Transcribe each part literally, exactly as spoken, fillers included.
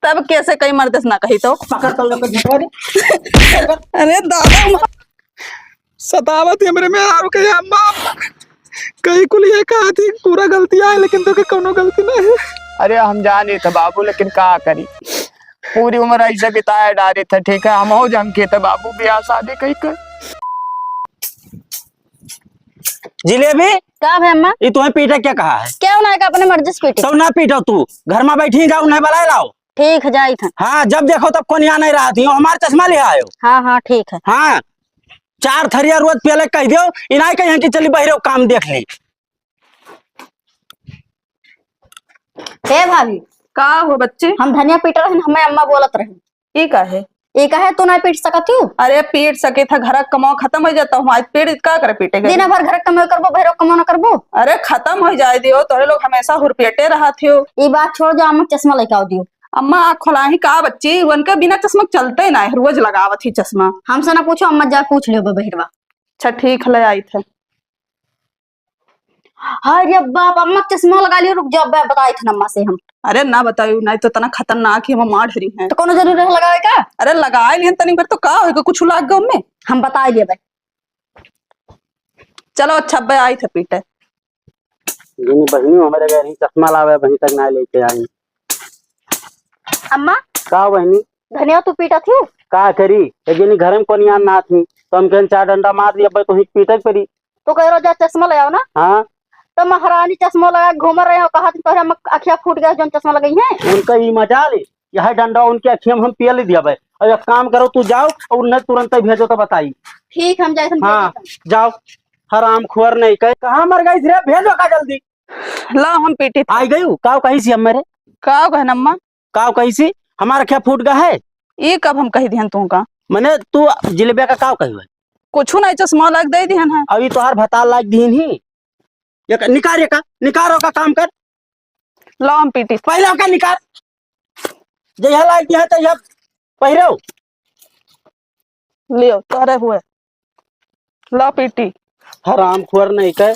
तब कैसे कई मर्द से ना कही तो? पकड़ तो लेके झटका दे। अरे दादा, सतावत है मेरे मेहरारू के अम्मा। कहीं कुल ये कहा थी पूरा गलती आए, लेकिन तो के कोनो गलती नहीं है। अरे हम जाने थे बाबू, लेकिन का करी, पूरी उम्र ऐसे बिताए डारे थे। ठीक है, हम हो जम के थे बाबू, ब्याह शादी कहीं कर। जिलेबी, का भे अम्मा? ये तुम्हें पीटे क्या कहा है? क्या उन्हें का अपने मर्जी से पीटे? सब ना पीटो तू, घर में बैठी जाओ, उन्हें बुलाए लाओ। ठीक है, जाई था। हाँ, जब देखो तब कोनिया नहीं रहती हो, हमार चश्मा ले आयो। हाँ, हाँ, ठीक है। हाँ, चार थरिया रोज पियले कह दियो, इनाई कहीं कि चली बहिरो काम देख ली। हे भाभी। का हो बच्ची? हम धनिया पीट रहे हैं, हमें अम्मा बोलत रही। ई का है? ई का है, तू नहीं पीट सकत हूँ? अरे पीट सके था, घर का कमाओ खत्म हो जाता हूँ, आज पीट का करे पीटे गए? दिन भर घर का कमाओ करबो, बहिरो कमाओ ना करबो? अरे खत्म हो जाए दियो, तोरे लोग हमेशा हुरपेटे रहत हो। ई बात छोड़, जो अम्मा चश्मा लेके आओ दियो। अम्मा आँख खोलाही का बच्ची, उनके बिना चश्मा चलते ना है, रोज लगावत ही चश्मा। हमसे ना पूछो, अम्मा जा पूछ लियो बहिरवा। अच्छा ठीक है, ले आई थे। अरे बाप, अम्मा चश्मा लगा लियो, रुक जाओ, मैं बताई थे अम्मा से हम। अरे ना बतायू, नहीं तो इतना खतरनाक ही हम मार डरी हैं। तो कोनो जरूरी है लगावे का? अरे लगाए लिहन तनी भर तो का होगा, कुछ लाग गो में। हम बताई देबे। चलो अच्छा, अब्बे आई थे पीटे। जिनी बहिनी हमारे घर ही चश्मा लावे, वहीं तक ना लेके आई। अम्मा। का बहिनी? धनिया तू पीटा थी? का करी, एक जनी घर में कोनिया ना थी, तो हम कहन चार डंडा मार दिया, अब्बे तो ही पीटे के पड़ी। तो कह रहो जा चश्मा ले आओ ना। हाँ। तो महारानी चश्मा लगा के घूम रहे हो, कहा तुम तोहरे अम्मा अखिया फूट गया जौन चश्मा लगाई है। उनका ई मजाल है, यह डंडा उनके अखिया में हम पियल दिया भाई। और एक काम करो, तू जाओ और उन्हें तुरंत ही भेजो तो बताई। ठीक, हम जाए थे हाँ, भेजो। जाओ। हराम खोर नहीं कहे, कहाँ मर गई रे? भेजो का जल्दी। ला हम पीटी। आई गई हूँ, काव कही सी हम मेरे? काव कहन अम्मा? काव कही सी? हमारा क्या फूट गया है? ये कब हम कही दिहन तू का? मने तू जिलेबिया का काव कही है? कुछ नहीं, चश्मा लाग दे दिहन है। अभी तोहार भतार लाग दिहन ही। ये का, निकार, ये का, निकार, ओका काम कर। ला हम पीटी। पहले ओका निकार। जे यह लाग दिया तो यह पहिरो। लियो, तोरे हुए। ला पीटी। हराम खोर नहीं के।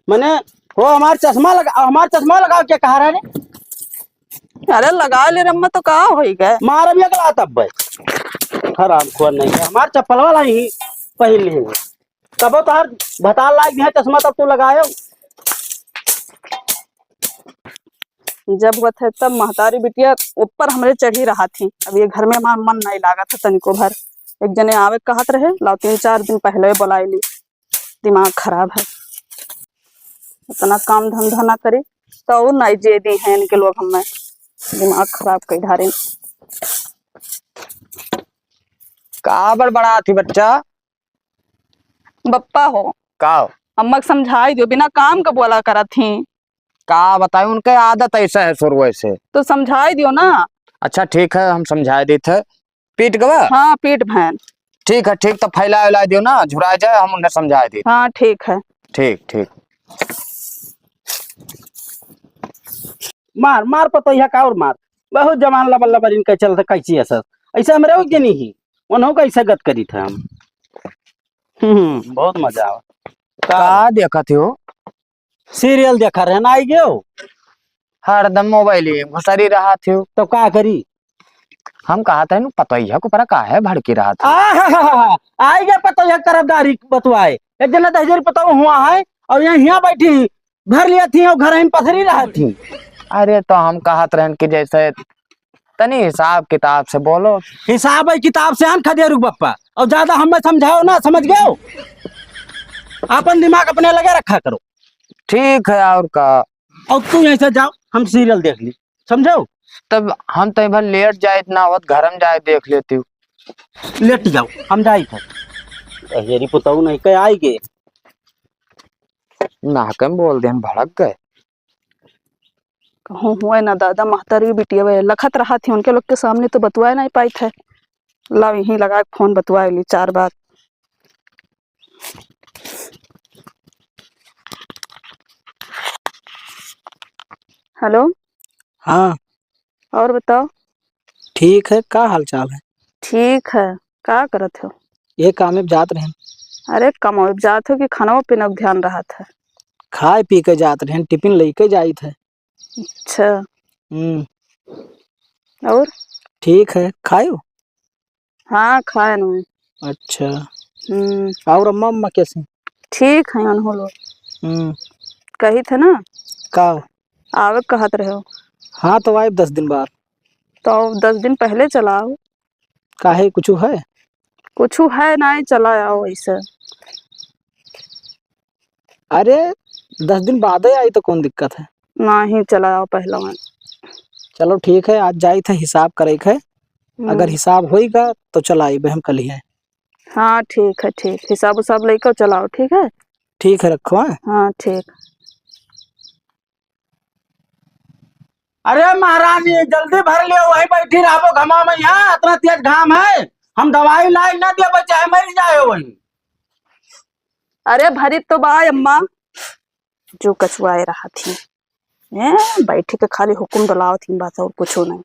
मने, वो हमार चश्मा लगा, हमार चश्मा लगाओ के कहा रहा रे? अरे लगा ले रे अम्मा, तो का होई गए? मार भी अगला तब बे। हराम खोर नहीं के। हमार चप्पल वाला ही पहन ले। तब तो हर भतार लाग दिया चश्मा, तब तू लगायो। जब होत है तब महतारी बिटिया ऊपर हमरे चढ़ी रहा थी। अब ये घर में हमार मन नहीं लागत है तनिको भर। एक जने आवे कहत रहे, लाओ तीन चार दिन पहले बोलाई ली। दिमाग खराब है, इतना काम धंधा ना करी तो और नहीं जे दी है इनके लोग हमें। दिमाग खराब कई धारे। का बड़बड़ा थी बच्चा? बप्पा हो। का हो? अम्मा के समझाई दियो, बिना काम के बोला करत ही। का बताई, उनके आदत ऐसा है शुरू से। तो समझाई दियो ना। अच्छा ठीक है, हम समझाई देत है। पीट गवा? हाँ, पीट भैन। ठीक है, ठीक, तो फैला उला दियो ना, झुरा जाए, हम उन्हें समझाई देत। हाँ, ठीक है। ठीक, ठीक। मार, मार पतोहिया का और मार। बहुत जवान लबर लबर इनका चलत कैची असर। ऐसे हमरे हो के नहीं, उन्हों का ऐसा गत करी था हम। हम्म, बहुत मजा आवा। का देखत हो? सीरियल देखा रहे ना, आई गयो। हरदम मोबाइल में घुसरी रहा थियो। तो का करी? हम कहा था नु पतोहिया को परा काहे भड़की रहा था? आहाहाहा, आई गए पतोहिया तरफदारी बतवाए। एक जना दहिजरी पतोह हुआ है और यहाँ, यहाँ बैठी भर लिया थी और घर में पसरी रहा थी। अरे तो हम कहत रहन कि जैसे तनी हिसाब किताब से बोलो। हिसाब है किताब से आन खदेरू बप्पा, और ज्यादा हमें समझाओ ना, समझ गए? अपन दिमाग अपने लगे रखा करो। ठीक है, और का? और तू यहीं से जाओ, हम सीरियल देख ली, समझो? तब हम तो भर लेट जाए, इतना होत घर में जाए देख लेती हूँ। लेट जाओ, हम जाए थे। अहेरी पुताऊ नहीं कह आई गे। ना कम बोल दे, हम भड़क गए। कहूँ हुए ना दादा, महतारी बिटिया लखत रहा थी, उनके लोग के सामने तो बतुआ नहीं पाई थे। लाओ यहीं लगा के फोन बतुआ ली चार बात। हेलो। हाँ। और बताओ। ठीक है, का हाल चाल है? ठीक है, का करत हो? ये काम में जात रहन। अरे कमाओ जात हो कि खाना पीना के ध्यान रहत है? खाए पी के जात रहन, टिफिन लेके जाइत है। अच्छा। हम्म। और? ठीक है, खायो? हाँ, खाए न। अच्छा। हम्म। और अम्मा, अम्मा कैसे? ठीक है, उन्हों लोग। हम्म। कही थे ना? का? आवे कहत रहे हो। हाँ, तो आए दस दिन बाद। तो दस दिन पहले चलाओ। काहे, कुछ है? कुछ है नहीं, चला आओ ऐसे। अरे, दस दिन बादे आई तो कौन दिक्कत है? नहीं, चला आओ पहलवान। चलो ठीक है, आज जाई थे हिसाब करे के। हम्म। अगर हिसाब होइगा तो चला आइबे हम कल ही है। हाँ, ठीक है, ठीक। हिसाब उसाब लेके चलाओ, ठीक है? ठीक है, रखो, हाँ। हाँ, ठीक। अरे महारानी, जल्दी भर लियो, वहीं बैठी रहबो घमा में, यहाँ इतना तेज घाम है, हम दवाई लाई ना देबे, चाहे मर जाए वहीं। अरे भरी तो बा अम्मा, जो कछुआए रहा थी, हैं, बैठी के खाली हुकुम डलावत ही बस, और कुछो नहीं।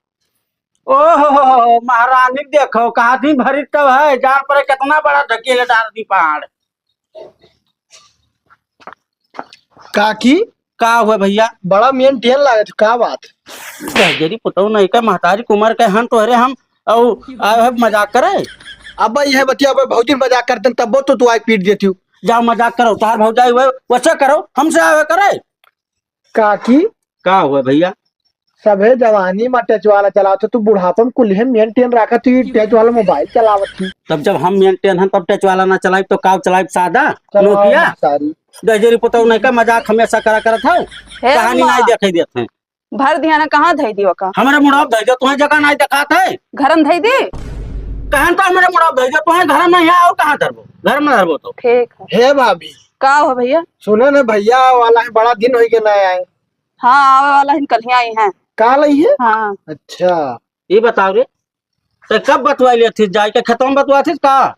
ओहो, महारानी देखो, कहा थी भरी तो है, जान पर कितना बड़ा ढकेले डाल दी पहाड़। काकी, का हुआ भैया? बड़ा मेन टेन लागत, का बात? गहजरी पुतौ नहीं का, महतारी कुमार के हन तोहरे हम, औ, आ, मजाक करे? अब यह बतिया, अब भौजी मजाक करते हैं, तब तो तू आके पीट देती हूँ। जाओ मजाक करो, तार भौजाई हुए, वैसे करो, हमसे आवे करे। काकी, का हुआ भैया? सभे जवानी में टच वाला चलावत हो, तू बुढ़ापा में कुल्हे मेन टेन रखा, तू टच वाला मोबाइल चलावत ही। तब जब हम मेन टेन हन, तब टच वाला ना चलाइब, तो का चलाइब? सादा चलाओ नोकिया? सारी। गहजरी पुतौ नहीं का मजाक हमेशा करा करत हो। हे कहानी अम्मा। नहीं देखे देत हैं। भर दिया ना, कहाँ धई दी ओका? हमरे मुड़ाव धई दे, तुम्हें जगह नहीं देखात है। घर में धई दी? कहन तो हमरे मुड़ाव धई दे, तुम्हें घर में है और कहाँ धरबो? घर में धरबो तो। ठीक है। हे भाभी। का हो भैया? सुने ना भैया वाला है, बड़ा दिन हो गया ना आए। हाँ, आवे वाला है, कल ही आई हैं। काल आई है? हाँ। अच्छा। ये बताओ रे, तो कब बतवाई लेत थी? जाए के खेतवा में बतवात थी का?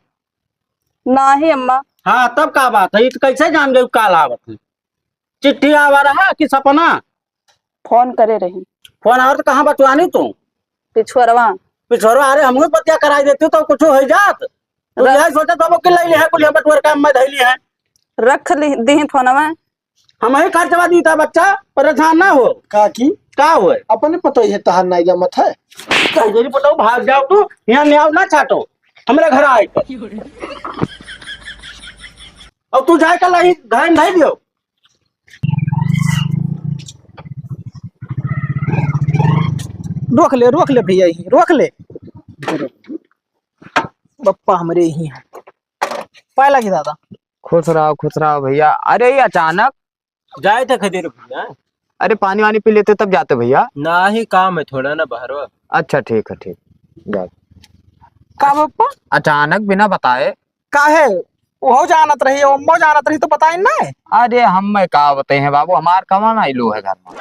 नाही अम्मा। हाँ, तब का बात है? ये तो कैसे जान गई काल आवत है? चिट्ठी आवा रहा कि सपना? फोन करे रही। फोन आवा तो कहाँ बतवानी तू? पिछुअरवा। पिछुअरवा, अरे हमहू बतिया कराई देती तो कुछ हो जात। तू र- यही सोचत हबो कि ले लिहे कुल बटुअर काम में धैली है। रख ली, दीही फोनवा। हम ही खर्चवा दी था बच्चा, परेशान ना हो। काकी, का होए? अपने पतोहिया तहार नाई जमत है। कह देली पतोह भाग जाओ तू, यहाँ न्याव ना छाटो, हमरे घर आए के। और तू जाए के लाई घर में धई दियो। रोक ले, रोक ले भैया, यहीं रोक ले। बप्पा हमरे यहीं हैं। पाए लागी दादा। खुश रहो, खुश रहो भैया। अरे ये अचानक जाए थे खदेर भैया। अरे पानी वानी पी लेते तब जाते भैया। नाही काम है थोड़ा ना बहरवा। अच्छा ठीक है, ठीक। जाओ। का बप्पा? अचानक बिना बताए। काहे? वो जानत रही, वो अम्मो जानत रही तो बताइन ना। अरे हम मैं का बताए हैं बाबू, हमार कमा ना लो है घर में।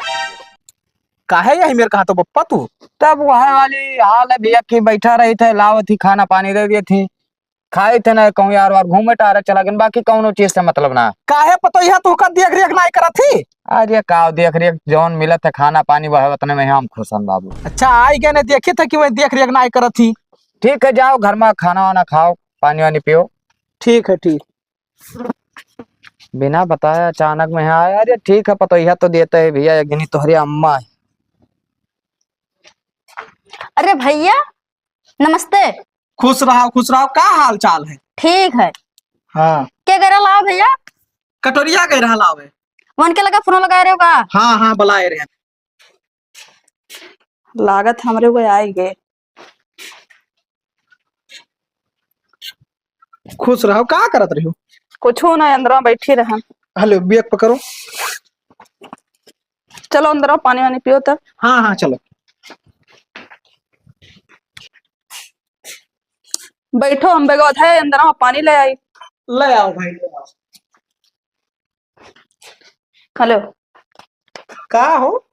काहे यही मेरे कहा तो बप्पा तू? तब वह वाली हाल है भैया कि बैठा रही थे, लावत ही खाना पानी दे दिए थी। खाई थे ना कहूँ यार वार घूमे टहरे चला गन, बाकी कौनो चीज से मतलब ना। काहे पतोहिया तोहका देख रेख नाई करत ही? अरे का देख रेख, जौन मिलत है खाना पानी वह उतने में हम खुश हन बाबू। अच्छा आई गए ने देखी था कि वह देख रेख नाई करत ही। ठीक है जाओ घर में खाना वाना खाओ, पानी वानी पियो। ठीक है ठीक। बिना बताए अचानक में यहाँ आया। अरे ठीक है पतोहिया तो देते है भैया, एक जनी तोहरे अम्मा है। अरे भैया नमस्ते। खुश रहो, खुश रहो। का हाल चाल है? ठीक है। हाँ। के गए रहा लावे भैया? कटोरिया गए रहा लावे। उनके लगा फोन लगाए रहे हो का? हाँ, हाँ, बुलाए रहे। लागत हमरे वो आई गए। खुश रहो। का करत रही हो? कुछ ना, अंदर बैठी रहा। हेलो, बैग पकड़ो। चलो अंदर आओ, पानी वानी पियो तो। हाँ, हाँ, चलो। बैठो, हम बैगवा था अंदर आओ, पानी ले आई। ले आओ भाई, ले आओ। हेलो। का हो?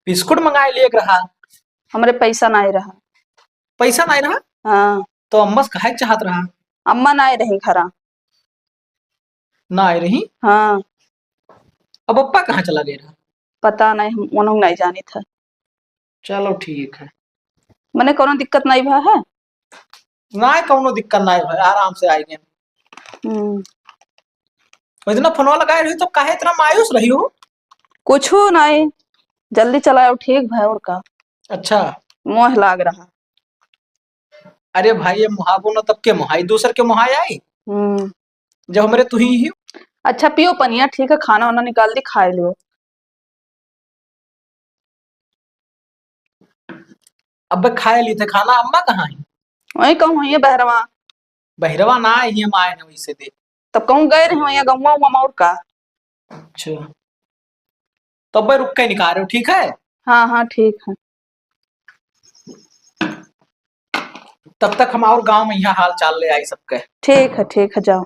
बिस्कुट मंगाए लिए रहा। हमरे पैसा नाई रहा। पैसा नाई रहा? हाँ। तो अम्मा से काहे चाहत रहा? अम्मा नाई रही घरा। ना आए रही? हाँ। अब पप्पा कहाँ चला गए रहा? पता नहीं, हम उन्हों नहीं जानी था। चलो ठीक है। मने कोनो दिक्कत नहीं भा है? ना, कोनो दिक्कत नहीं भा, आराम से आए गए। हम्म। इतना फोनवा लगाए रही तो काहे इतना मायूस रही हो? कुछ नहीं, जल्दी चलाओ, ठीक भा और का। अच्छा। मोह लाग रहा। अरे भाई, ये मोहाबो न तब के मोहाई, दूसर के मोहाई आई। हम्म। जब हमरे तू ही ही। अच्छा, पियो पनिया, ठीक है, खाना वाना निकाल दी, खाए लियो। अबे खाए ली थे खाना, अम्मा कहाँ है? वही कहूँ, वही है बहरवा। बहरवा ना आए ही, हम आए हैं वैसे दे। तब कहूँ गए रहे, वही गौवा उवा में और का। अच्छा, तो अबे रुक के निकाल रहे हो, ठीक है? हाँ, हाँ, ठीक है। तब तक हम और गाँव में यहाँ हाल चाल ले आई सबके। ठीक है, ठीक है, जाओ।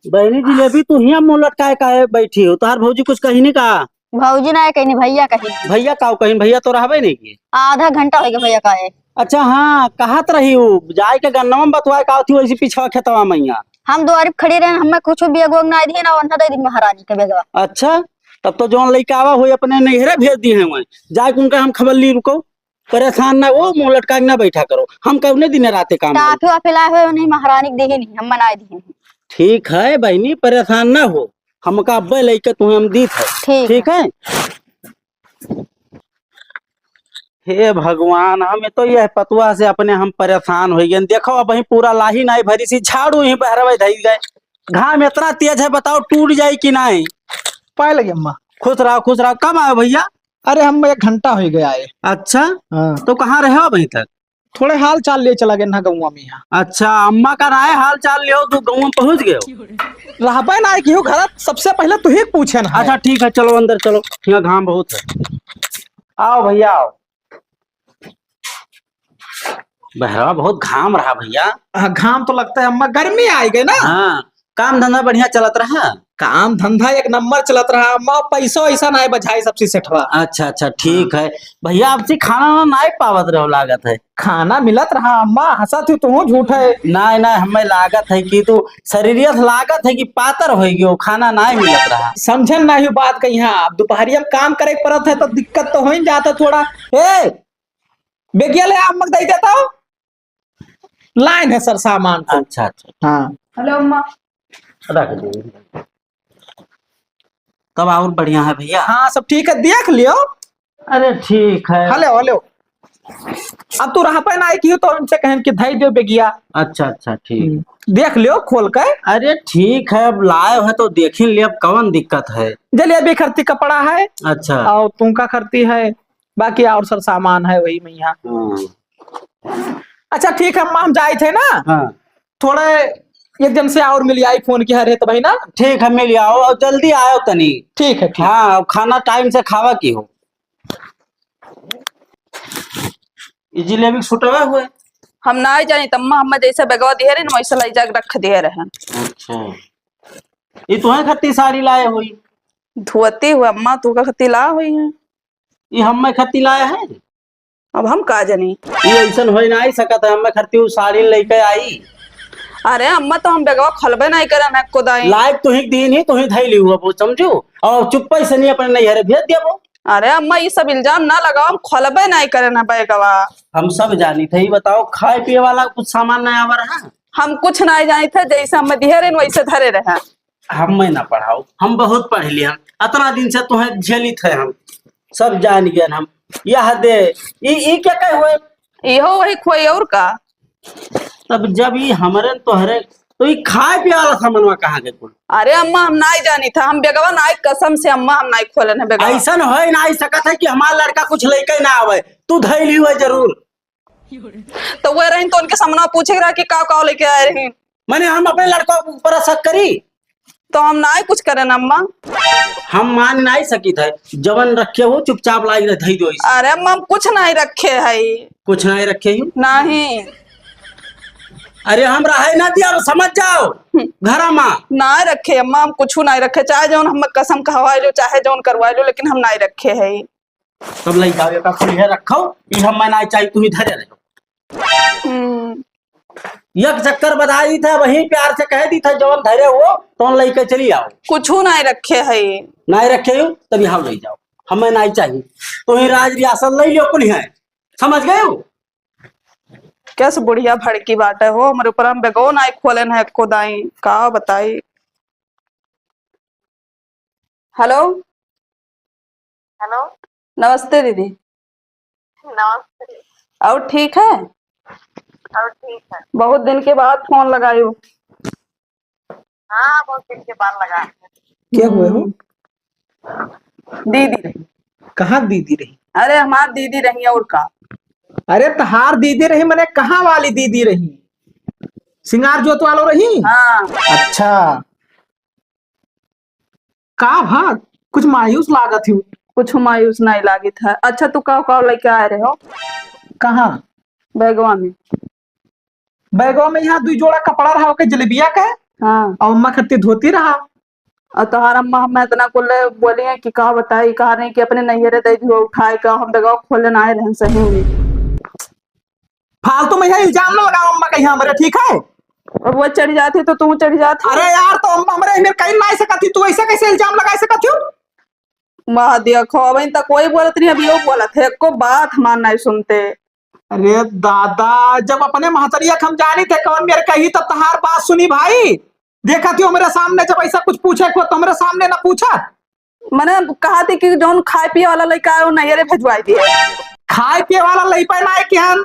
बहनी जिलेबी, तू हियाँ मुँह लटकाए काहे बैठी हो? तोहार भौजी कुछ कही नहीं का? भौजी ना कही, भैया कही। भैया का कही? भैया तो रहबे नहीं किए। आधा घंटा हो गया भैया का आए। अच्छा, हाँ, कहत रही हूँ, जाए के गन्नवा में बतवाए का थी, वैसे पिछवा खेतवा में यहाँ। हम दुआरी पे खड़ी रहे, हमें कुछ बेग वेग ना दी ना, वरना दे दी महारानी के बेगवा। अच्छा, तब तो जौन लइका आवा होई अपने नैहरे भेज दी हैं वहीं। जाए के उनका हम खबर ली, रुको, परेशान ना हो, मुँह लटका के ना बैठा करो। हम कौने दिन राते काम करी? काफी वाफी लाए हुए नहीं, महारानी के देही नहीं, हम बनाए दिए हैं। ठीक है बहनी, परेशान ना हो, हमका अब्बे लइके तुम्हें हम दीत है। ठीक ठीक है। है। हे भगवान, हम तो यह पतुआ से अपने हम परेशान हो गए। देखो, अब ही पूरा लाही नाई भरी सी, झाड़ू ही बहरवे धई गए। घाम इतना तेज है, बताओ टूट जाई कि नाई? पाए लगे अम्मा। खुश रहो, खुश रहो। कब आए भैया? अरे, हम एक घंटा हो गया है। अच्छा, हाँ। तो कहाँ रहे हो अभी तक? थोड़े हाल चाल ले चला गए ना गौवा में यहाँ। अच्छा, अम्मा का राय हाल चाल लियो, तू गौवा में पहुँच गयो? रहबे ना कि घर, सबसे पहले तू ही पूछे ना। अच्छा, ठीक है, चलो अंदर चलो, यहाँ घाम बहुत है। आओ भैया, आओ। बहरवा बहुत घाम रहा भैया। हाँ, घाम तो लगता है अम्मा, गर्मी आई गई ना। हाँ, काम धंधा बढ़िया चलत रहा? काम धंधा एक नंबर चलत रहा अम्मा, पैसो ऐसा ना है बझाई सबसे सेठवा। अच्छा, अच्छा, ठीक हाँ। है भैया, आपसे खाना ना, ना पावत रहो लागत है। खाना मिलत रहा अम्मा, हंसत ही तू झूठ है। ना, ना, हमें लागत है कि तू शरीरियत लागत है कि पातर हो गयो, खाना ना मिलत रहा। समझन ना ही बात कहीं। हाँ, अब दोपहरिया में काम करे के पड़त है तो दिक्कत तो हो ही जाता थोड़ा। ए, बेगिया ले अम्मा के दे देता हूँ। लाइन है सर सामान को। अच्छा, अच्छा। हाँ। हेलो अम्मा। रख दे। तब और बढ़िया है भैया। हाँ, सब ठीक है, देख लियो। अरे ठीक है। हेलो, हेलो। अब तू रह पे ना आई कि तो उनसे कहन कि धई दियो बेगिया। अच्छा, अच्छा, ठीक। हम्म, देख लियो खोल के। अरे ठीक है, अब लाए है तो देख ही ले, अब कौन दिक्कत है। जलेबी खरती कपड़ा है। अच्छा। और तुमका खरती है, बाकी और सर सामान है वही में यहाँ। हाँ। अच्छा ठीक है अम्मा, हम जाए थे ना। हाँ। थोड़े एक जन से और मिल आई, फोन किया रहे तो भाई ना। ठीक है, मिल आओ और जल्दी आयो तनी। ठीक है, ठीक। हाँ, और खाना टाइम से खावा की हो। ई जिलेबी छुटवा हुए। हम ना जानी तम्मा, हम जैसे बेगवा दिहे रहे ना वैसे लाई जाके रख दिहे रहे। अच्छा, ये तुम्हें खत्ती साड़ी लाए हुई? धोती हुआ अम्मा, तू का खत्ती ला हुई है? ये हम में खत्ती लाया है। अब हम का जानी? ये ऐसन होई ना आई सकत है, हमें खरती उ साड़ी लेके आई। अरे अम्मा, तो हम बेगवा खोलबे नहीं करन है कोदाई। लायक तुही दीन ही, तुही धई ली हुआ वो, समझू? और चुप्पे से नहीं अपने नैहरे भेज दिया वो। अरे अम्मा, ये सब इल्जाम ना लगाओ, हम खोलबे नहीं करन है बेगवा। हम सब जानी थे, ये बताओ, खाए पिए वाला कुछ सामान नहीं आवा रहा? हम कुछ नहीं जानी थे, जैसे हमें दिहे रहे वैसे धरे रहे। हमें ना पढ़ाओ, हम बहुत पढ़ लिया, अतना दिन से तुम्हें झेलित है हम, सब जान गए हम। यह दे, ई, ई क्या कहे हुए? इहो वही खोई और का? तब जब ई हमरे न तोहरे, तो ई खाए पिए वाला सामानवा कहाँ के कुल? अरे अम्मा, हम नाई जानी था, हम बेगवा नाई, कसम से अम्मा, हम नाई खोले न बेगवा। ऐसन होए नाई सकत है कि हमार लड़का कुछ लेके ना आवे, तू धैली हुए जरूर। तो वह रही तो उनके सामने पूछे के रहा कि का का लेके आए रही। माने हम अपने लड़का पर शक करी? तो हम नाई कुछ करे ना अम्मा। हम मान नाई सकी थे, जवन रखे हो चुपचाप लाई रहे धई दो इसे। अरे अम्मा, हम कुछ नाई रखे है। कुछ नाई रखे हो? नहीं। अरे हम रहे ना दिया, समझ जाओ। हम्म। घर अम्मा। नाई रखे अम्मा, हम कुछ नाई रखे, चाहे जवन हम कसम कहवाई लो, चाहे जवन करवाई लो, लेकिन हम नाई रखे है। तब लई जाओ, एका खुलिहे रखो, ई हम मैं नाई चाही, तुही धरे रहो। हम्म। एक चक्कर बधाई था, वही प्यार से कह दी था, जवन धरे हो, तौन लई के चली आओ। कुछू नाई रखे है। नाई रखे हो, तब यहाँ लई जाओ, हमें नाई चाही। तुही राज रियासत लई लियो, कुल है, समझ गए हो? कैसे बुढ़िया भड़की बाटे हो, हमरे ऊपर हम बेगो नाई खोले न है, खुदाई का बताई। हेलो। हेलो। नमस्ते दीदी। नमस्ते। और ठीक है? और ठीक है। बहुत दिन के बाद फोन लगायो। हाँ, बहुत दिन के बाद लगा। क्या हुए हो? हम्म। दीदी रही। कहाँ दीदी रही? अरे, हमार दीदी रही और का। अरे, तहार दीदी रही, मने कहाँ वाली दीदी रही? सिंगार जोत वालो रही? हाँ। अच्छा। का भा, कुछ मायूस लागत हो? कुछ मायूस नहीं लागित है। अच्छा, तू का का लेके आए रहे हो? कहाँ? बैगवा में। बैगवा में यहाँ दुई जोड़ा कपड़ा रहा, ओके जलेबिया के, हाँ। और अम्मा खातिर धोती रहा। और तोहार अम्मा हमें इतना कुल बोली है कि का बताई, कहा रही कि अपने नैहरे दे दियो उठाए का, हम बैगवा खोले ना आए रहन सही में। फालतू में यह इल्जाम ना लगाओ अम्मा कहीं हमरे, ठीक है? अब वो चढ़ जाती तो तू चढ़ जाती। अरे यार, तो अम्मा हमरे मेरे कहीं ना आ सकती, तू ऐसे कैसे इल्जाम लगा सकती हो? वाह, देखो, अबहीं तक कोई बोलत नहीं, अब यो बोलत है, एको बात हमार नहीं सुनते। अरे दादा, जब अपने महतरिया के हम जानी थे, कौन मेरे कही तो तहार बात सुनी भाई। देखा थी हमरे सामने जब ऐसा कुछ पूछे को तो हमरे सामने ना पूछा। मने कहा थी कि जौन खाए पिए वाला लइका है, वो नैहरे भेजवाई दिए। खाए पिए वाला लइका ना है कि हम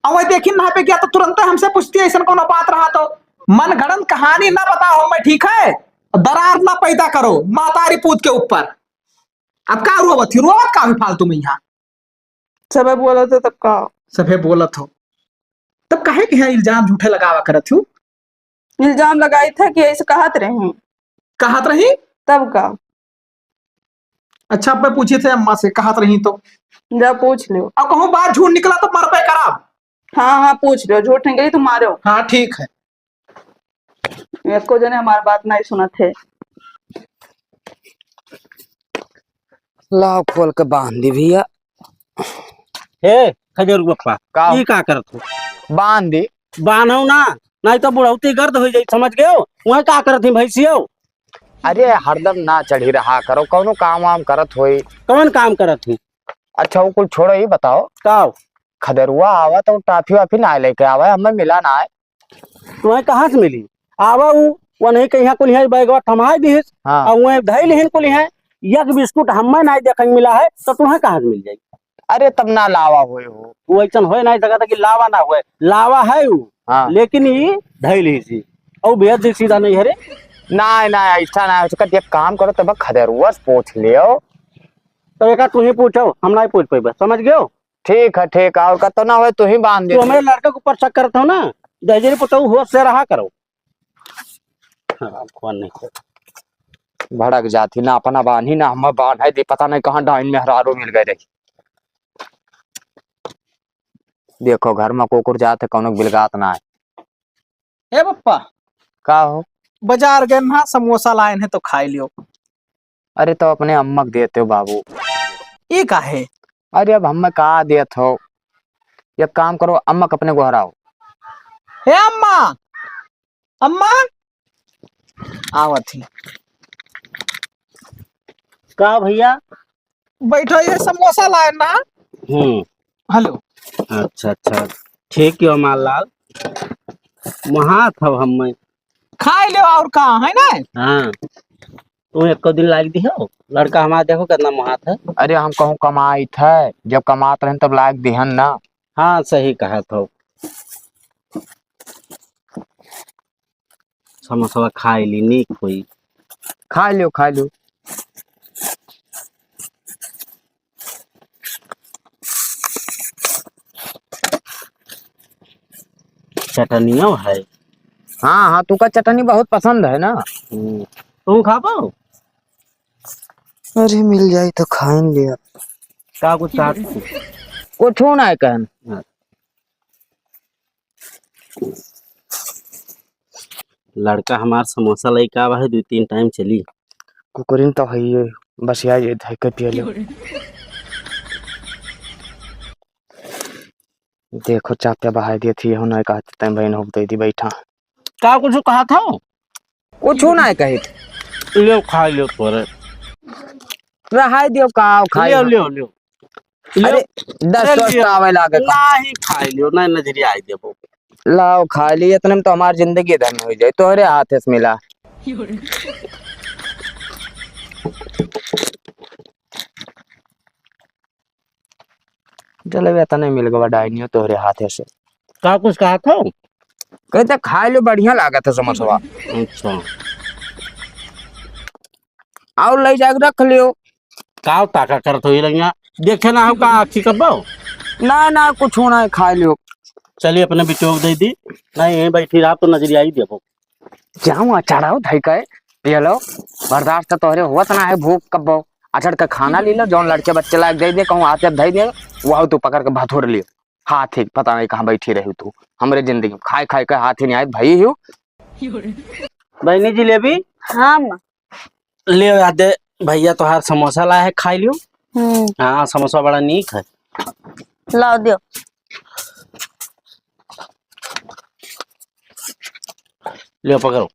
अवै देखिन ना पे गया तो तुरंते हमसे पूछती है, ऐसन कौनो बात रहा तो। मन घड़न कहानी ना बताओ हमें, ठीक है? दरार ना पैदा करो महतारी पूत के ऊपर। अब का रोवत ही, रोवत का भी फालतू में यहाँ? सबे बोलत हो तब का? सबे बोलत हो तब काहे के यहाँ इल्जाम झूठे लगावा करत हो? इल्जाम लगाई था कि ऐसे कहत रही। कहत रही? तब का? अच्छा, अब मैं पूछे थे अम्मा से, कहत रही तो। जा पूछ लो। अब कहूँ बात झूठ निकला तो मर पे कराब। हाँ, हाँ, पूछ लो, झूठ निकली तो मारो। हाँ, ठीक है। एको जने हमार बात नहीं सुनत है। लाओ खोल के बांध दी भैया। हे खजूर बप्पा, का? ई का करत हो? बांध दी। बांधो ना, नहीं तो बुढ़ौती गर्द हो जाई, समझ गयो? वह का करत ही भैंसियो? अरे हरदम ना चढ़ी रहा करो, कौनो काम वाम करत होई। कौन काम करत ही? अच्छा वो कुल छोड़ो, ये बताओ। का? खदेरुआ आवा तो टाफी वाफी ना लेके आवा, हमें मिला ना है। तुम्हें कहाँ से मिली? आवा उ, वो नहीं कहीं कुल है, बैगवा थमाई दिहिस, हाँ। और वह धई लिहिन कुल है, एक बिस्कुट हमें नहीं देखने मिला है, तो तुम्हें कहाँ से मिल जाई? अरे तब ना लावा होए हो। वो ऐसन होए नहीं सकता कि लावा ना होए, लावा है वो, हाँ। लेकिन ये धई लिहिस ही, और भेज दी सीधा नहीं है रे। नहीं, नहीं, ऐसा ना हो सकता, एक काम करो, तब खदेरुआ से पूछ लियो। तो एक तू ही पूछो, हम नहीं पूछ पाइबे, समझ गयो? ठीक है, ठीक है, और कतो ना होए, तू ही बांध दे। तू हमारे लड़के के ऊपर शक करत हो ना, जय जय पुतहु होश से रहा करो। हाँ, कौन नहीं कर। भड़क जाती ना, अपना बांधी ना, हम बांध है दी, पता नहीं कहाँ डाइन मेहरारू मिल गए रही। देखो, घर में कुकुर जाते, कौनो बिलगात ना है। ए पप्पा, का हो? बाजार गए ना, समोसा लाए हैं तो खाई लियो। अरे, तो अपने अम्मा के देते हो बाबू। ई का है? अरे, अब हमें का देत हो? एक काम करो, अम्मा के अपने गोहराओ। हे अम्मा, अम्मा, आवत ही। का भैया? बैठो, ये समोसा लाए ना। हम्म। हेलो। अच्छा, अच्छा, ठीक है माल लाल, महात हो हमें। खाए लो और का है ना? हाँ। तू एको दिन लाग दिहो, लड़का हमारा देखो कितना महात है। अरे हम कहूँ कमाइत है, जब कमात रहन तब लाग दिहन ना। हाँ, सही कहा थो। समोसवा खाए ली, नीक होई। खा लियो, खा लियो। चटनियो है। हाँ, हाँ, तुका चटनी बहुत पसंद है ना। हम्म। तू खाबो? अरे, मिल जाई तो खाइन लिया। का कुछ चाहत? कुछ ना है कहन। हाँ। लड़का हमार समोसा लेके आवा है, दो तीन टाइम चली। कुकुरिन तो है ये, बस यार ये धइके पिए ले। देखो चाप्या बहाई दिए थी, हो ना कहा तैं बहन हो दे दी बैठा। का कुछ कहा था? कुछ ना है कहित। ले खा ले तोरे। रहाई दियो का खाई। ले ले ले। अरे, दस अरे, दस लियो। आवे लागे का? नाही, खाई लियो, नाही नजरिया आई देबो। लाओ, खाई ली, इतने में तो हमार जिंदगी धन्य हो जाए, तोहरे हाथ से मिला। जलेबी तने मिल गवा डाइनियो तोहरे हाथे से। का कुछ कहा था? कहते खाए लो, बढ़िया लागत है समोसवा। अच्छा। और ले जाके रख लियो। का ताका करत हो ये लंगिया? देखे ना हम का आखी कब्बो? ना, ना, कुछ होना है, खाए लियो। चलिए अपने बिटोक दे दी। नहीं, यहीं बैठी रहा तो नजरिया ही देबो। जाऊँ अचाराओ धई के, ये लो, बर्दाश्त तो तोहरे होत ना है भूख कब्बो। अचड़ के खाना ले लो, जौन लड़के बच्चे लायक दे दे, कहूँ आते धई दे, वह तू पकड़ के भथोर लियो। हाथ ही पता नहीं कहाँ बैठी रही तू। हमरे जिंदगी में खाए खाए के हाथ ही नहीं आए, भाई ही। बहनी जिलेबी? हाँ, माँ। ले आ दे, भैया तोहार समोसा लाए है, खाई लियो। हम्म। हाँ, समोसा बड़ा नीक है। लाओ दियो। लियो, पकड़ो।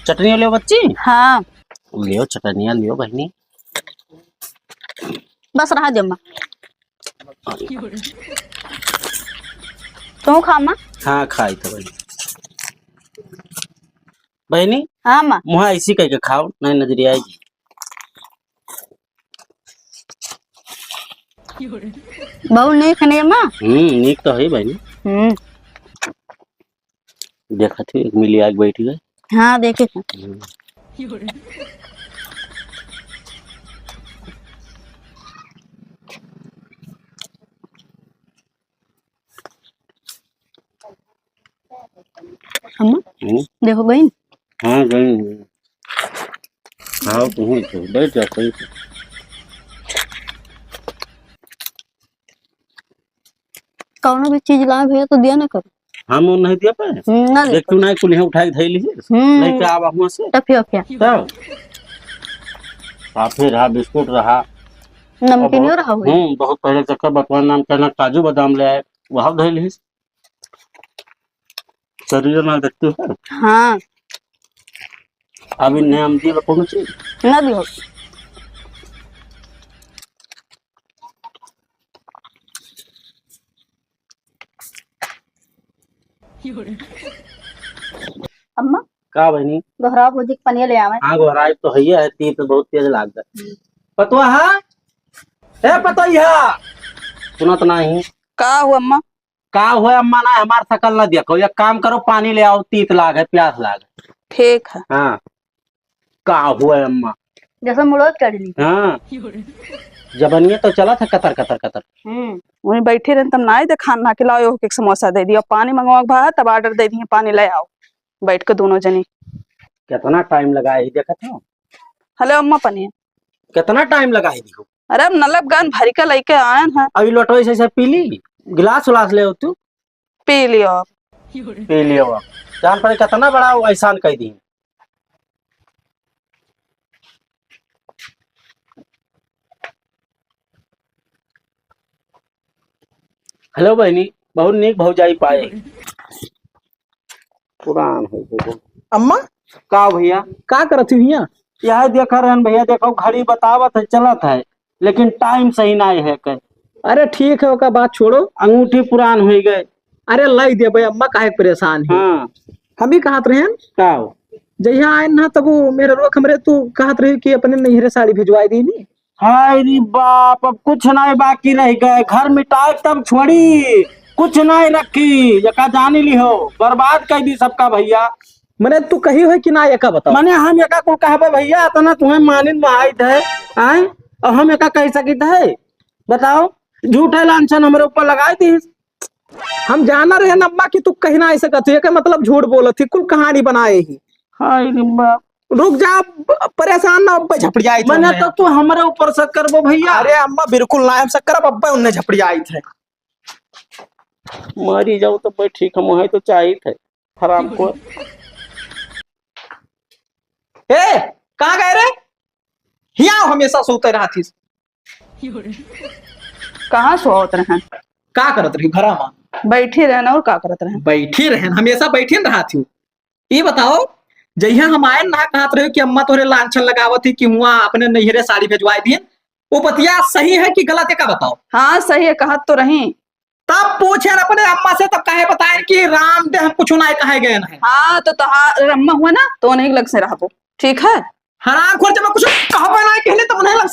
चटनी लियो बच्ची। हाँ। लियो, चटनिया लियो बहनी। बस रहा जम्मा। तू खा माँ। हाँ, खाई तो बहनी। बहनी। हाँ माँ। मुहा ऐसी कह के खाओ, नहीं नजरिया आएगी। बहुत नीक है माँ। हम्म, नीक तो है बहनी। हम्म। देखत ही, एक मिली आके बैठ गए। हाँ, देखे थे। हम्म। अम्मा, हम्म? देखो गई। हाँ, गई। हाँ, तुम तो बैठ जा, सही से। कौनो भी चीज लाए भैया तो दिया ना करो। हम वो नहीं दिया पाए? हम्म, ना दे देख तू पाए। ना कुल यहाँ उठा के धई ली। हम्म। लेके आवा हुआ से। टफिया, टफिया। तब। काफी रहा, बिस्कुट रहा। नमकीनो और रहा हुई। हम्म, बहुत पहले चक्कर बतवा नाम कहना काजू बादाम ले आए, वहाँ धई ली। शरीर ना देखते हो? हाँ। अभी नया हम दिए कौन चीज? ना दियो। अम्मा, का बहनी? गोहरा भौजी के पनिया ले आवे। हाँ, गोहरा तो है, तीत बहुत तेज लाग गए। पतवा है? ए पतोहिया, सुनत नाही। का हुआ अम्मा? का हुआ अम्मा? ना हमार शकल ना देखो, एक काम करो, पानी ले आओ, तीत लाग है, प्यास लाग है। ठीक है। हाँ। का हुआ अम्मा? जैसे मुड़ो चढ़ ली। हाँ। जबनिया तो चलत है कतर, कतर, कतर। हम्म। वहीं बैठी रहन तब ना आई दे खाना ना खिलाओ, ओके समोसा दे दियो, पानी मंगवा के भा, तब order दे दिए, पानी ले आओ, बैठ के दोनों जनी। कितना time लगा है, देखत हो? हेलो अम्मा, पानी। कितना time लगा है, देखो। अरे, अब नलब गन भरी के लइके आयन है। अभी लोटो ऐसे, ऐसे पी ली, गिलास उलास ले तू। पी लियो। पी लियो अब। जान पड़े कितना बड़ा वो एहसान कह दी। हेलो बहनी, बहुत नीक भौजाई पाए। पुरान हो गए। अम्मा, का भैया? का करत ही भैया? यह देखा रहन भैया, देखो घड़ी बतावत है, चलत है, लेकिन time सही ना है के। अरे ठीक है, ओका बात छोड़ो। अंगूठी पुरान हो गए। अरे लाई देबे अम्मा, काहे परेशान है? हाँ। हम ही कहत रहन। का हो? जहिया आए ना तब वो मेरे रोक हमरे तू कहत रही कि अपने नैहरे साड़ी भिजवाई दी नी। हाय रे बाप, अब कुछ नहीं बाकी रह गए, घर मिटाए तब छोड़ी, कुछ नहीं रखी, एका जानी लिहो, बर्बाद कर दी सबका भैया। मने तू कही हो कि ना, एका बताओ। मने हम एका कुल कहबे भैया, इतना तुम्हें मानिन महाई थे, आए? और हम एका कह सकित है? बताओ, झूठे लांछन हमरे ऊपर लगाई दी। हम जाना रहे न अम्मा कि तू कहीं ना ऐसे कहती है, एकर मतलब झूठ बोलत ही, कुल कहानी बनाए ही। हाय रे बाप। रुक जा, ब-, परेशान ना, अब्बे झपड़ियाई थे मने उन्हें। तो तू हमरे ऊपर शक करबो भैया। अरे अम्मा बिल्कुल ना हम शक करब, अब्बे उन्हें झपड़ियाई थे। मरी जाओ तो भाई ठीक हम वहीं तो चाहिए थे। हराम को। ए, कहाँ गए रे? हिया हमेशा सोते रहत ही। कहाँ सोवत रहन? का करत रही घरा में? बैठी रहन और का करत रहन? बैठी रहन, हमेशा बैठी न रहत ही। ई बताओ, जहिया हम आए ना कहत रहे कि अम्मा तोहरे लांछन लगावत ही कि हुआ अपने नैहरे साड़ी भेजवाए दिए, वो बतिया सही है कि गलत है, का बताओ? हाँ, सही है, कहत तो रही। तब पूछे न अपने अम्मा से, तब काहे बताए कि राम दे हम कुछ ना कहे गए हैं। हाँ, तो तोहार अम्मा हुआ ना, तो उन्हीं लग से रहबो, ठीक है? हराम खोर, जब मैं कुछ कहबे ना कहले, तब उन्हें लग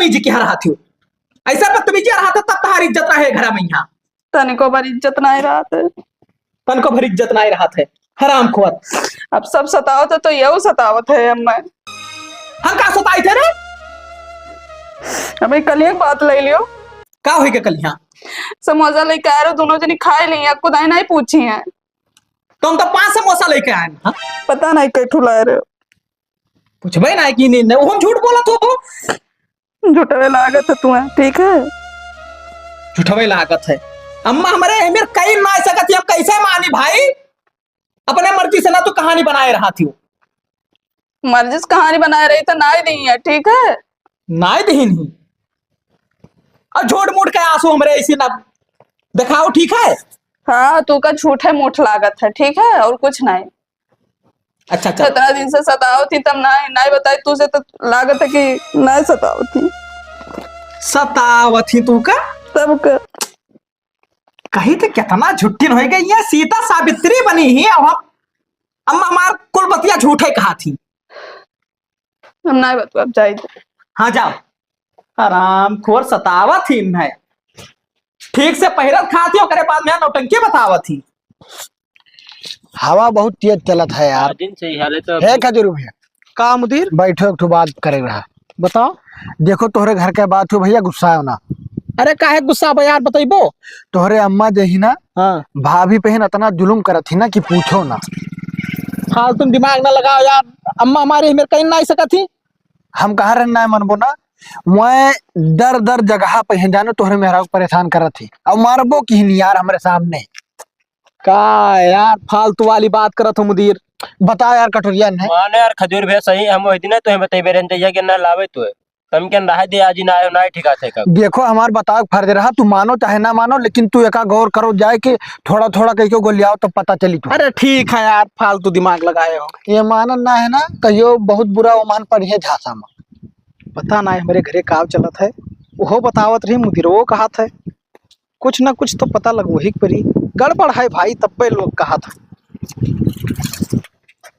बदतमीजी किहा रहत हो। ऐसा बदतमीजी रहत है तब तहार इज्जत रहे घर में यहाँ। तनिको भर इज्जत नाहीं रहत है। तनिको भर इज्जत नाहीं रहत है। हरामखोर। अब सब सतावत है तो यहू सतावत है अब मैं। हम का सताई थे रे? अबे कलिया के बात ले लियो। का होई के कलिया? समोसा लेके आए रहो, दोनों जनी खाए ली, आपको दाई नाहीं पूछी है। तो हम तो पाँच समोसा लेके आए हैं, हाँ? पता नाहीं कई ठुलाए रहे। पूछबे नाहीं कि नहीं, नहीं, हम झूठ बोलत हो। झूठवे लागत है तुम्हें, ठीक है? झूठवे लागत है। अम्मा हमरे एहमेर कई ना सकत ही, हम कैसे मानी भाई? अपने मर्जी से ना तू कहानी बनाए रहा थी। मर्जी से कहानी बनाए रही तो नाहीं दी है, ठीक है? नाहीं दी नहीं। और झूठ मूठ के आंसू हमरे ऐसी ना दिखाओ, ठीक है? हाँ, तू का झूठे मूठ लागत है, ठीक है? और कुछ नाहीं। अच्छा, अच्छा। इतना दिन से सतावत ही, तब नाहीं, नाहीं बताई तू से तो लागत है कि नाहीं सतावत ही। सतावत ही तू का? तब का? कही तो कितना झुट्ठिन होइ गई है, सीता सावित्री बनी ही। अब हम, हम हमार कुल बतिया झूठे कहा थी। हम नाहीं बतवा, अब जाई दे। हाँ, जाओ। हरामखोर सतावत ही है। ठीक से पहिरत खात ही, ओकरे बाद में नौटंकी बतावत ही। हवा बहुत तेज चलत है यार। दिन से ही हाल है तो है खजूर भैया। का मुदीर? बैठो, एक ठो बात करे रहा। बताओ। देखो, तोहरे घर के बात हो भैया, गुस्साओ ना। अरे काहे गुस्सा बा यार, बतइबो? तोहरे अम्मा जे ही ना, हाँ। भाभी पे ही ना इतना जुलुम करत ही ना कि पूछो ना। फालतू में दिमाग ना लगाओ यार, अम्मा हमारे मेरे कहीं ना आ सकत ही। हम कहा रहे ना मनबो ना, मैं दर दर जगह पे हैं जानो तोहरे मेहरारू को परेशान करत ही। अब मारबो की नहीं यार हमरे सामने। का यार फालतू वाली बात करत हो मुदीर? बता यार कटोरिया ने। माने यार खजूर भैया सही, हम वही दिन तोहे बतइबे रहन जइया के ना लावे तोहे। तम के रहे दे आज ही ना आयो, ना ही ठिका थे कब। देखो हमार बताओ फर्ज रहा, तू मानो चाहे ना मानो, लेकिन तू एका गौर करो जाए के थोड़ा थोड़ा कह के गोलियाओ तो पता चली तू। अरे ठीक है यार, फालतू दिमाग लगाए हो। ये मानन ना है ना, कहियो बहुत बुरा ओमान पड़िए झांसा में। पता ना है हमरे घरे काव चलत है, वो बतावत रही मुदिरवो कहत है। कुछ ना कुछ तो पता लगवही के परी। गड़बड़ है भाई, तब्बे लोग कहत है।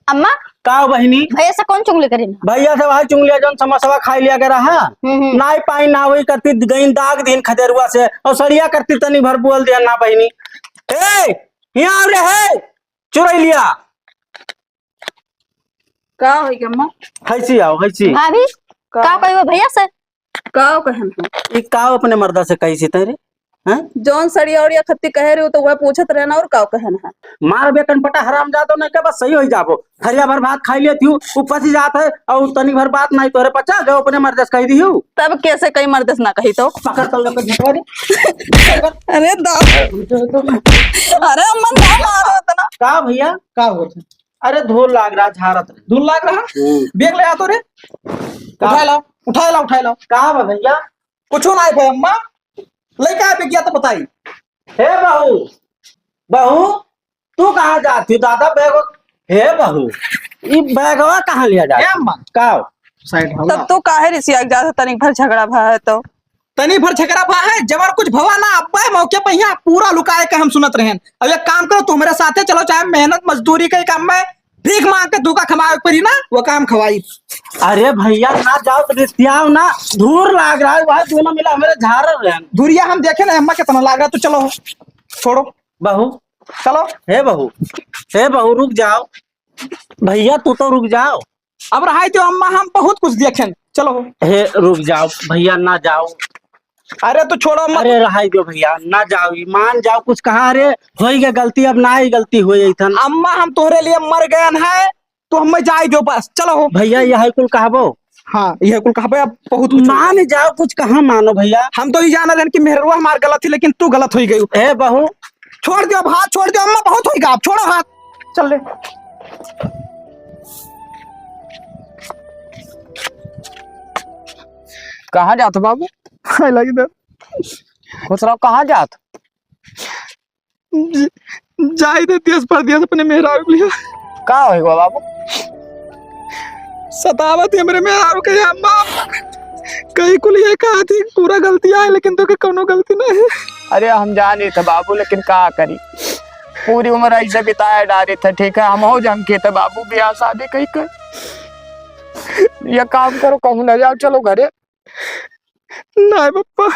अम्मा, का हो बहिनी? भैया से कौन चुगली करी ना? भैया से वही चुगलिया जौन समोसवा खाई लिया के रहा। हम्म, हम्म। नाई पाई ना वही करती गई दाग दिन खदेरुआ से और सड़िया करती तनी भर बोल दिया ना बहिनी। ए, यहाँ आ रहे है चुरैलिया। का होई गे अम्मा? हैसी आओ, हैसी। भाभी, का? का कहिबो भैया से? का कहन है? ई का अपने मर्दा से कही सी तेरे? हैं? जौन सड़िया उड़िया खत्ती कहे रहे हो तो वह पूछत रहना और का कहन है? मार बेकन पटा हराम जातो नहीं के बस सही हो जाबो। थरिया भर भात खाई लेती हूँ, उपसी जात है और तनी भर बात नहीं तोरे पचा जो अपने मर्दा से कही दी हूँ। तब कैसे कई मर्दा से ना कही तो? पकड़ तो लेकर झटका दे। अरे दा-, अरे अम्मा ना मारो इतना। का भैया? का होत है? अरे धूल लाग रहा, झारत रहे। धूल लाग रहा? हम्म। बैग ले आ तो रे। का? उठा लाओ, उठा लाओ, उठा लाओ। का बा भैया? कुछ ना है भाई अम्मा, लइका है बेगिया तो बताई। हे बहू, बहू, तू कहाँ जाती दादा बैग? हे बहू, ई बैगवा कहाँ लिया जाता? ए अम्मा। का? साइड हो तब ना। तू काहे रिसिया के जात है, तनिक भर झगड़ा भा है तो? तनी भर झगड़ा भा है, जबर कुछ भवा ना, अब्बे मौके पे यहाँ पूरा लुकाए के हम सुनत रहेन। अब एक काम करो, तू हमारे साथे चलो, चाहे मेहनत मजदूरी के काम में भीख मांग के धोखा खवाए के पड़ी ना, वो काम खवाई। अरे भैया ना जाओ तो रिश्तियाओ ना, धूर लाग रहा है, वह दोनों मिला हमारे झाड़ रहे हैं। धुरिया हम देखे ना, अम्मा कितना लाग रहा है, तो चलो छोड़ो। बहू, चलो। हे बहू, हे बहू रुक जाओ, भैया तू तो रुक जाओ। अब रहाई दो अम्मा, हम बहुत कुछ देखें। चलो। हे, रुक जाओ भैया, ना जाओ। अरे, तो छोड़ो मत। अरे, रहाई दो भैया, ना जाओ, ई मान जाओ, कुछ कहा रे, होई गया गलती, अब ना ही गलती होई ऐसन। अम्मा, हम तोहरे लिए मर गए हैं, तो हमें जाए दो बस, चलो हो। भैया, यह कुल कहबो? हाँ, यह कुल कहबे, अब बहुत कुछ। मान जाओ, कुछ कहाँ मानो भैया। हम तो ही जाना रहन कि मेहरुआ हमार गलत थी, लेकिन तू गलत होई गई। ए बहू, छोड़ दो अब हाथ, छोड़ दो अम्मा, बहुत होई गा, अब छोड़ो हाथ। चल ले। कहाँ जात हो बाबू? खाए लागी दे। खुश रहो, कहाँ जात? ज-, जाई दे देश परदेश अपने मेहरारू के लिए। का होई गो बाबू? सतावत ही हमरे मेहरारू के अम्मा। कहीं कुल ये कहा थी पूरा गलती आए, लेकिन तो के कौनो गलती नहीं है। अरे हम जानी थे बाबू, लेकिन का करी, पूरी उम्र ऐसे बिताए डारे थे। ठीक है, हम हो जम के थे बाबू, ब्याह शादी कहीं कर। ये काम करो, कहूँ ना जाओ, चलो घरे। नाहीं बप्पा।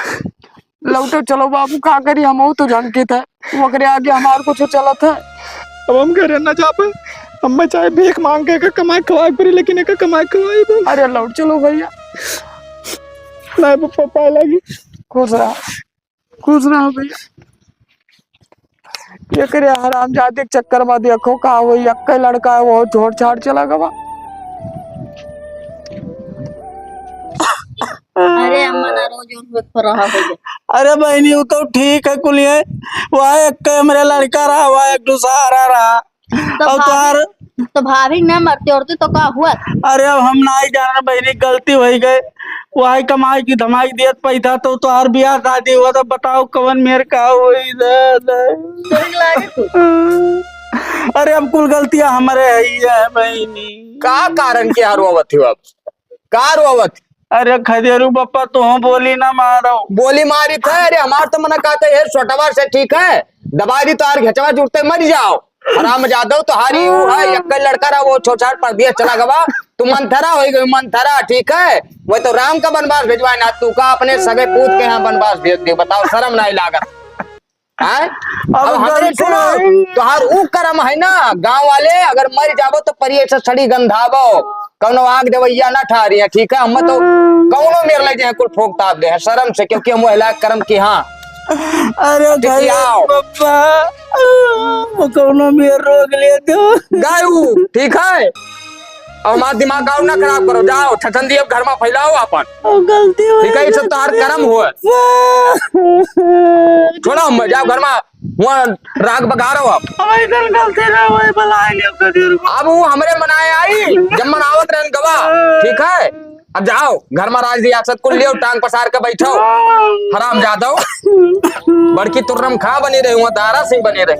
लौटो चलो बाबू, का करी, हमहू तो झंकित है, ओकरे आगे हमार कुछ चलत है। अब हम घरे न जा पाए, अब मैं चाहे भीख मांग के एका कमाई खवाए पड़ी, लेकिन एका कमाई खवाई बा। अरे लौट चलो भैया। नाहीं बप्पा, पाए लागी। खुश रहा, खुश रहा भैया। एकरे हरामजादे के चक्कर में देखो का होई, एक्के लड़का है, वो छोड़ छाड़ चला गवा। अरे अम्मा ना रो, जोन होत पर रहा हो गया। अरे बहिनी, वो तो ठीक है कुलिये, वह एक्के हमरे लड़का रहा, वह एक दूसरा रहा। तो और भाभी, तोहार तो भाभी ना मरती औरती तो का हुआ? अरे अब हम नाहीं जाने बहिनी, गलती होई गए, वही कमाई की धमाई दियत पैसा तो तोहार बियाह शादी हुआ, तो बताओ कवन मेर का होई दादा। ठीक लागे तू। अरे अब कुल गलतियां हमरे है ही है बहिनी। का कारण के रोवत हो अब? का रोवत? अरे खदेरू बप्पा, तुहूँ बोली ना मारो। बोली मारी थे। अरे हमार तो मना कहते है, छोटवा से ठीक है, दबा दी तो आर घेचवा जुटते मर जाओ। हरामजादो तो हारी हूँ है, एक लड़का रहा, वो छोछार परदेस चला गवा, तू मंथरा होई गई, मंथरा, ठीक है। वह तो राम का बनवास भेजवाए ना, तू का अपने सगे पूत के यहाँ बनवास भेज दे, बताओ, शर्म नाहीं लागत। हैं? अब अब हमरे गलती सुनो, नहीं। तोहार ऊ करम है ना, गाँव वाले अगर मर जाबो तो परिये से सड़ी गंधाबो, कौनो आग देवैया ना ठहरी है, ठीक है? हम तो कौनो मेर ले जाए, कुल फोक ताप दे हैं शर्म से, क्योंकि हम महिला करम की हाँ। अरे ठीक है, आओ। पप्पा, वो कौनो मेर रोक ले तू। गायू, ठीक है? अब हमार दिमाग और ना खराब करो, जाओ, छछन दिए घर में फैलाओ अपन। अब गलती हो ठीक है, ये सब गई। तोहार करम हुआ। छोड़ो, हम जाओ घर में, वहाँ राग बघारो अब। अब ऐसन गलती ना होए, भला है, ले अब कभी रुको। अब वो हमरे मनाए आई, जब मनावत रहन गवा, ठीक है? अब जाओ, घर में राज रियासत कुल लियो, टांग पसार के बैठो। हरामजादो, बड़की तुर्रम खा बनी रहे, वहाँ दारा सिंह बनी रहे।